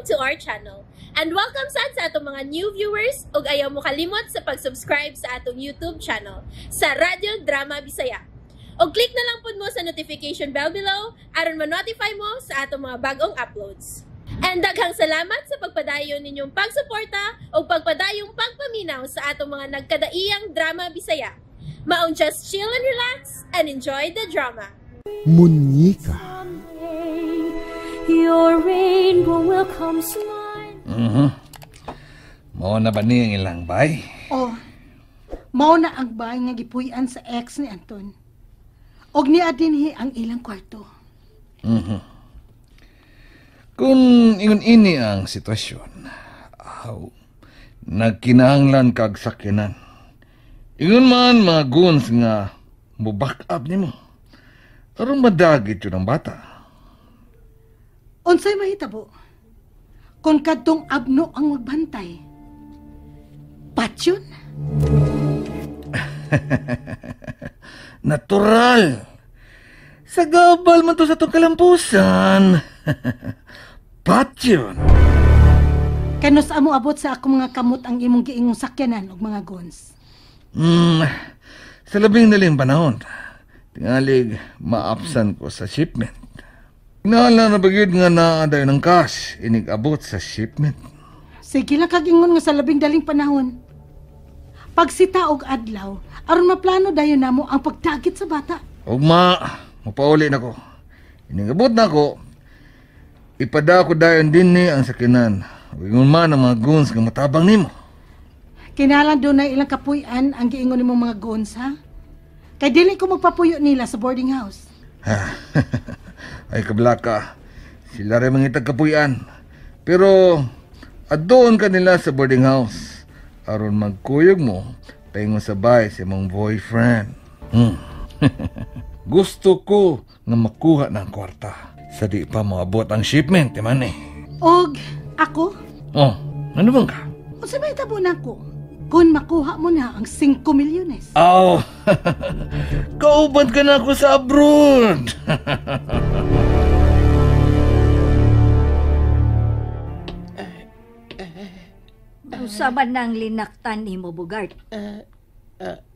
to our channel. And welcome sad sa atong mga new viewers ug ayaw mo kalimot sa pag-subscribe sa atong YouTube channel sa Radyo Drama Bisaya. Og click na lang pud mo sa notification bell below aron ma-notify mo sa atong mga bagong uploads. And daghang salamat sa pagpadayon ninyong pagsuporta ug pagpadayong pagpaminaw sa atong mga nagkadaiyang drama Bisaya. Maong just chill and relax and enjoy the drama. Munyika. Your rainbow will come smiling. Mao na ba ni ang ilang bay? Oh, mao na ang bahay nga gipuy-an sa ex ni Anton. Og niya dinhi ang ilang kwarto. Kung ingon ini ang sitwasyon, aw, nagkinahanglan kag sakyanan. Ingon man mga goons nga mo back up nimo. Aron madagit yun ang bata. Unsay mahitabo? Kung kadtong abno ang magbantay. Patyon? Natural. Sa gabal man to sa itong kalampusan. Patyon. Kanus amo abot sa akong mga kamot ang imong giingong sakyanan og mga guns. Sa labing daling panahon, tingalig maapsan ko sa shipment. Inaala na bagid nga naaday ng cash, inig-abot sa shipment. Sige lang kagingon nga sa labing daling panahon. Pagsita og adlaw, aron maplano dayon namo ang pagdagit sa bata. Ugma, mapauli na ko. Inig-abot na ko, ipada ko dayon din ni ang sakinan. Ingon man ang mga guns nga matabang nimo. Kinalan doon na ilang kapuy-an ang giingon nimong mga guns, ha? Kay dili ko magpapuyo nila sa boarding house. Ay, kablaka. Sila rin mangitag kapuy-an. Pero, adoon ka nila sa boarding house. Aron magkuyog mo, paingon sa bay sa imong boyfriend. Gusto ko nga makuha ng kwarta. Sa di pa moabot ang shipment, di man eh. Og, ako? Oh, ano bang ka? Unsa may tabo na ako? Kung makuha mo na ang 5 milyones. Aw, kauban ka na ako sa abroad. Unsa man nang linaktan nimo, Bugart?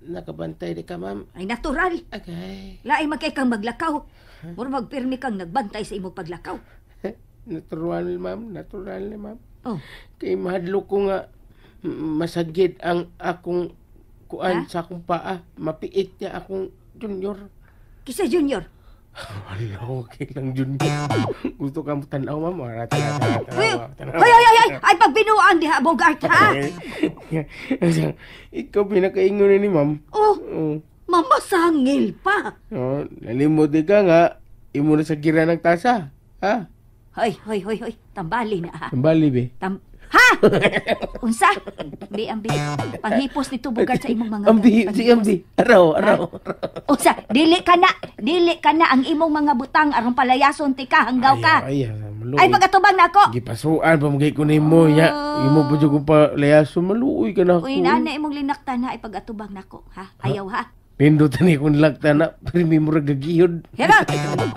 Nakabantay di ka, ma'am. Ay, natural. Okay. Lain man kay kang maglakaw. Mura magpirmi kang nagbantay sa imong paglakaw. Natural, ma'am. Natural, ma'am. Oh. Kay mahadlok ko nga masagid ang akong kuan sa akong paa. Mapiit niya akong junior. Kisa junior? Wala, okay lang junior. Gusto ka mo tanaw, ma'am. Tanaw, tanaw. Ay, ay, ay, ay! Ay, pagbinuang diha, Bugart, ha? Ikaw pinakaingon ni ma'am. Oh, mamasangil pa. Oh, nalimot di ka nga. Imo na sa gira ng tasa. Ha? Hoy, hoy, hoy, hoy. Tambali na, ha? Tambali, be. Ha? Unsa? Bi, ambi. Panghipos nito, Bugart, sa imong mga... Ambi, si ambi. Araw, araw. Unsa? Dili ka na ang imong mga butang aron palayason ti ka, hanggaw ka. Ay, maluoy. Ay, pagatubang na ako. Gipasuan pa magay ko nimo ya. Imo pa jud ko palayason, maluoy ka na ako. Uy, nana imong linaktan ha, ay pagatubang nako, ha? Ayaw ha. Pindutan ni akong laktan na, pero mo ra gagihod. Hera,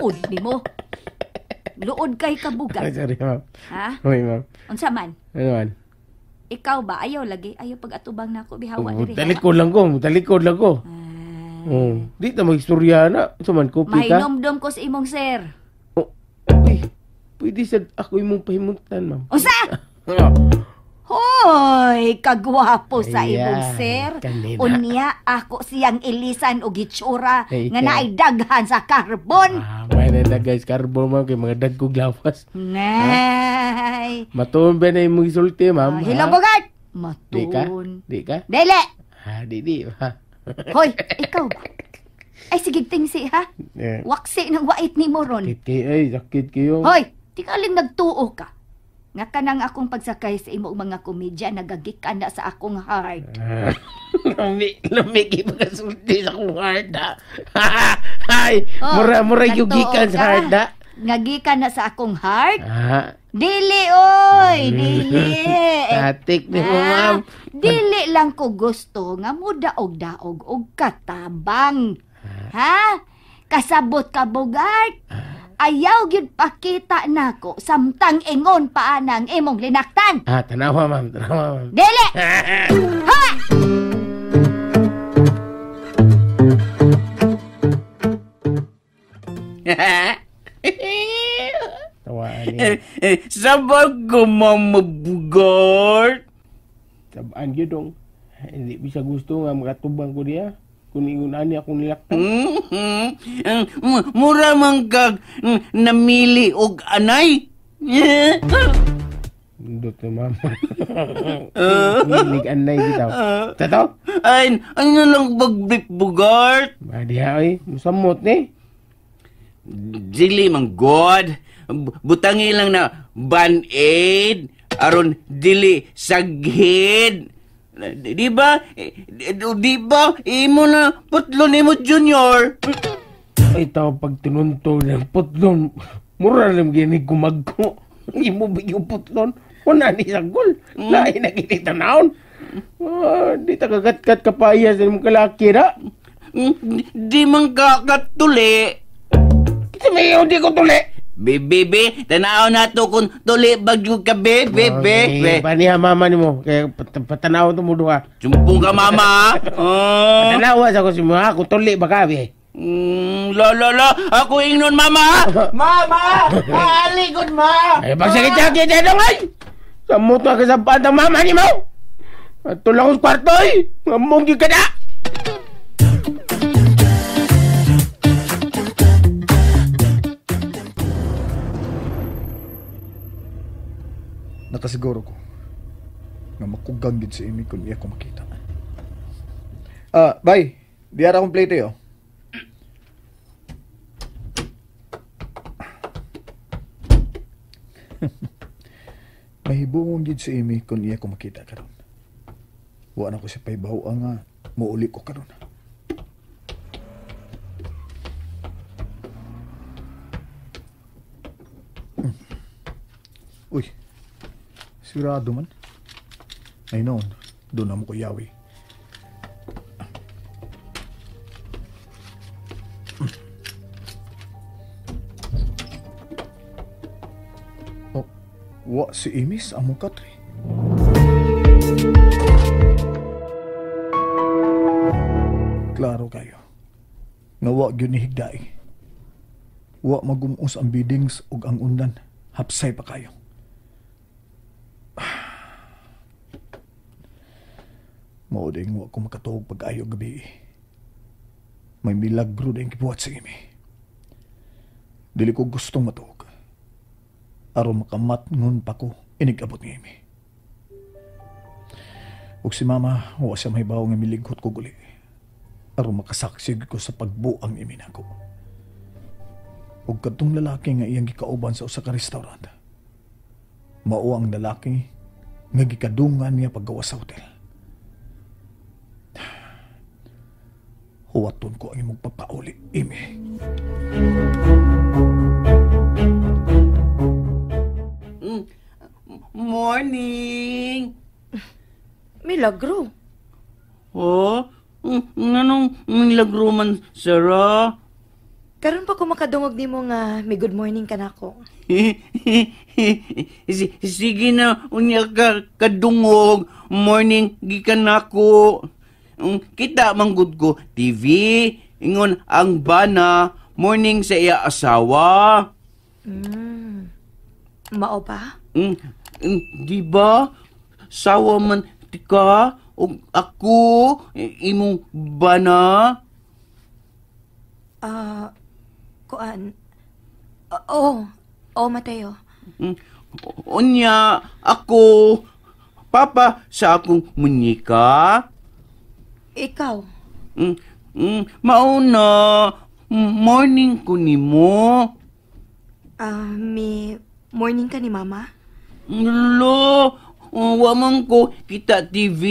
luod nimo. Luod kay kabugat. Sorry, ma'am. Ha? Sorry, ma'am. Unsa man? Ano man? Ikaw ba? Ayaw lagi. Ayaw pag-atubang na ako. Bihawa diri. Talikod lang ko. Talikod lang ko. Di ta magistorya na. Unsa man, kopi ka? Mahinomdom ko sa imong sir. Oh, uy, pwede sad ako imong pahimutan, ma'am. Unsa? Hoy, kagwapo sa imong sir. Kanina. Unya ako siyang ilisan og hitsura nga naay daghan sa karbon. Ah, may na guys karbon, ma'am, kay mga dagkog lawas. Nay. Matuon ba na imong isulti, ma'am? Hello, Bugart. Matuon. Di ka? Di ka? Dili. Ha, di. Ha. Hoy, ikaw ba? Ay, sige, tingsi, ha? Yeah. Waksi ng wait ni mo ron. Kit ay, sakit kayo. Hoy, tingaling nagtuo ka. Nga kanang akong pagsakay sa imong mga komedya, nagagikan na sa akong heart. Lami kay pagkasulti sa akong heart, ha? Ay, Oh, mura yung gikan sa heart, ha? Nagikan na sa akong heart? Ah. Dili, oy! Dili! Tatik ni mo, ma'am. Dili lang ko gusto nga mo daog-daog og katabang. Ha? Kasabot ka, Bugart. Ayaw gyud pakita nako samtang ingon pa anang imong linaktan. Ah, tanawa ma'am, tanawa ma'am. Dili. Ha! Tawaan niya. Sabag ko, Mama Bugart. Sabaan gyud dong. Hindi bisa gusto nga makatubang ko niya. Kung ingon ani akong nilaktan. Mura man kag namili og anay. Indot ni mama. Milig anay bitaw. Tato? Ay, ano lang bagbrip, Bugart? Madiha oy, musamot ni. Dili man god. Butangi lang na band-aid aron dili saghid. Di ba? Di ba? Imo na putlon nimo junior. Ay tao pag tinunto ng putlon, mura lang gini gumagko. Imo ba yung putlon? Wala ni sagol. Lain na gini tanawon. Di ta kagatkat kapayas ng imong kalaki na. Di man kakatuli. Kasi may di ko tuli. Bebe, tanaw na to kung tuli bagyo ka, bebe, bebe. Paniha mama ni mo. Kaya patanaw to mo duha. Sumpong ka, mama. Patanawa sa ko si mo, ha? Kung tuli ba ka, be? La, la, la. Ako ingnon, mama. Mama! Alikod, ma! Ay, pagsakit-sakit, ano, ay! Samot na kasabaan ng mama ni mo! At tulak ko sa kwarto, ay! Ngamong ka na! Nakasiguro ko nga makugang gid si Amy kung iya ko makita. Bye. Diara akong plate oh. Mahibungong gid si Amy kung iya ko makita karon. Wa na ko siya pahibaw nga muuli ko karon. Uy. Sigurado man. Ay noon, doon na mo ko yawi. Oh, wa si Imis among katri. Klaro kayo. Nga wa gyud ni higdai. Wa magumos ang bidings ug ang undan. Hapsay pa kayo. Mao ding wa ko makatuog pag-ayo gabi. May milagro ding gibuhat sa imi. Dili ko gustong matuog. Aron makamatngon pa ko inig-abot ni imi. Ug si mama, wa siya mahibaw nga milighot ko guli. Aron makasaksi ko sa pagbuang imi nako. Ug kadtong lalaki nga iyang gikauban sa usa ka restaurant. Mao ang lalaki nga gikadungan niya paggawas sa hotel. Huwaton ko ang imong pagpauli, Amy. Morning! Milagro. Oh? Anong milagro man, Sarah? Karon pa ko makadungog nimo nga may good morning ka nako. Sige na, unya ka kadungog. Morning gikan nako. Kita manggod ko TV, ingon ang bana morning sa iya asawa. Mao ba? Di ba? Sawa man tika og ako imong bana. Kuan. Oo. Oo, Mateo. Unya ako papa sa akong munyika. Ikaw. Mauna morning ko nimo. May morning ka ni mama? Lo, wa man ko kita TV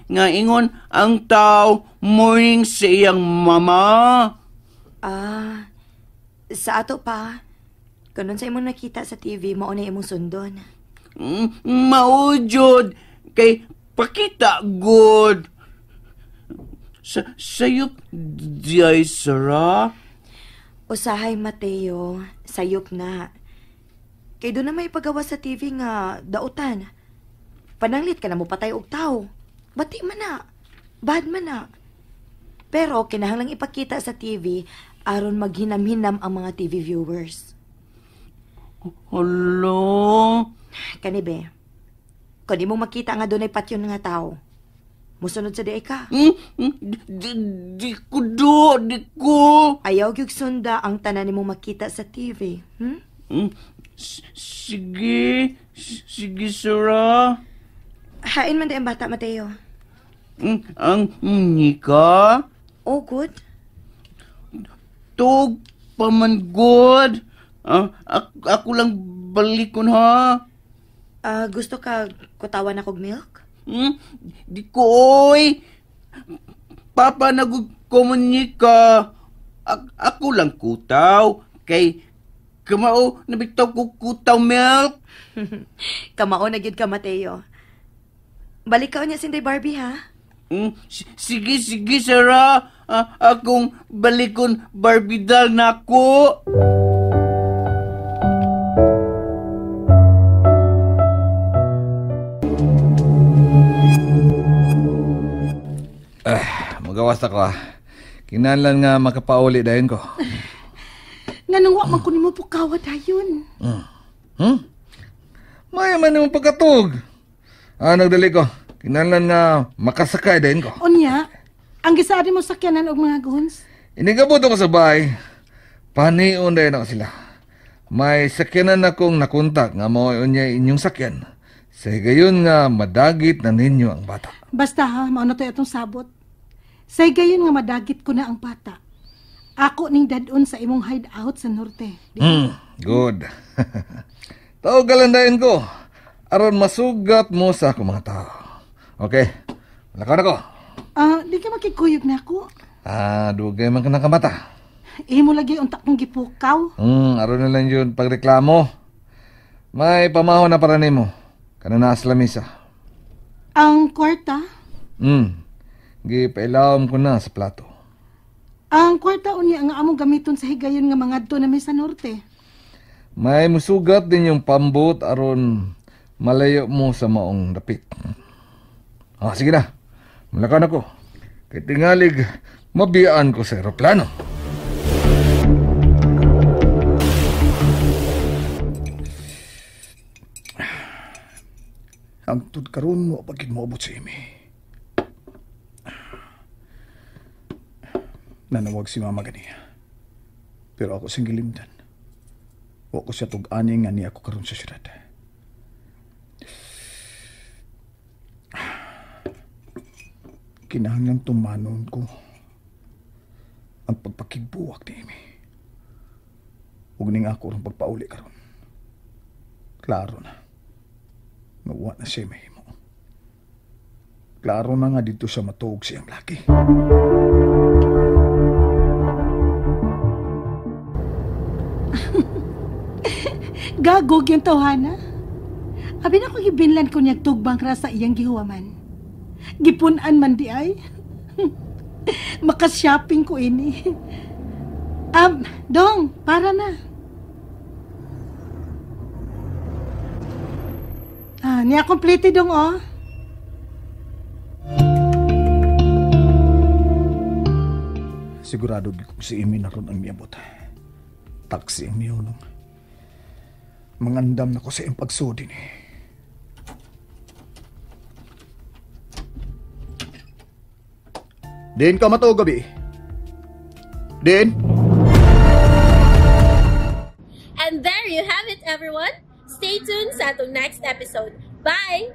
nga ingon ang tao morning sa iyang mama. Sa ato pa. Kanon sa imong nakita sa TV, mao na imong sundon. Mao jud kay pakita good. Sa sayop diay, Sarah? Usahay, Mateo, sayop na. Kay doon na may ipagawa sa TV nga dautan. Pananglit ka na mo patay og tao. Bati man na. Bad man na. Pero kinahanglang ipakita sa TV aron maghinam-hinam ang mga TV viewers. Hala. Kani be. Kung di mo makita nga dunay patyon nga tao, musunod sa diay ka. Di ko do, di ko. Ayaw gyud sunda ang tanan nimo makita sa TV. Sige, sige, Sarah. Hain man di ang bata, Mateo. Ang nika? Oh, good. Tug pa man good. Ako lang balikon, ha? Gusto ka kutawan akog milk? Di ko, oy. Papa, nagkomunika. Ako lang kutaw. Kay kamao, nabitaw ko kutaw milk. Kamao na gyud ka, Mateo. Balik ka niya sinday Barbie, ha? Sige, sige, Sarah. Akong balikon Barbie doll na ako. Magawas ako, ah. Kinahanglan nga makapauli dayon ko. Nganong wa man ko nimo pukawa dayon. Maya man nimo pagkatug. Nagdali ko. Kinahanglan nga makasakay dayon ko. Unya, ang gisaad mo sakyanan og mga guns? Inigabot ako sa bahay. Panion dayon ako sila. May sakyanan akong nakontak nga mao unya inyong sakyan. Sa higayon nga madagit na ninyo ang bata. Basta ha, mao na to'y atong sabot. Sa higayon nga madagit ko na ang bata. Ako ning dadon sa imong hideout sa norte. Good. Tawag galandayin ko. Aron masugat mo sa akong mga tao. Okay, malakaw na ko. Di ka makikuyog na ako. Dugay man ka nakamata. Imo lagi unta kong gipukaw. Aron na lang yun pagreklamo. May pamahon na para nimo. Kana naa sa lamisa. Ang kwarta? Gipailawom ko na sa plato. Ang kwarta unya nga among gamiton sa higayon nga mangadto na may sa norte. May musugat din yung pambot aron malayo mo sa maong dapit. Sige na. Malakan ako. Kay tingalig, mabiyaan ko sa eroplano. Hangtod karon mo pagid moabot sa imi. Nanawag si mama ganiya. Pero ako siyang gilimdan. Wa ko siya tug-ani nga niya ako karon sa syudad. Kinahanglang tumanon ko ang pagpakigbuwak ni Amy. Ug ning ako rong pagpauli karon. Klaro na. Nga wa na siya mahimo. Klaro na nga dito siya matuog siyang laki. Gagog yung tawhana. Abi na ko gibinlan ko niyag tugbang ra sa iyang gihuwaman. Gipunan man di ay. Maka-shopping ko ini. Dong, para na. Niya complete dong, oh. Sigurado kung si Amy na ron ang miabot. Taxi ang miyunong. Mangandam na ko sa iyong pagsudi ni. Din ka matuog gabi. Din? And there you have it, everyone. Stay tuned sa atong next episode. Bye!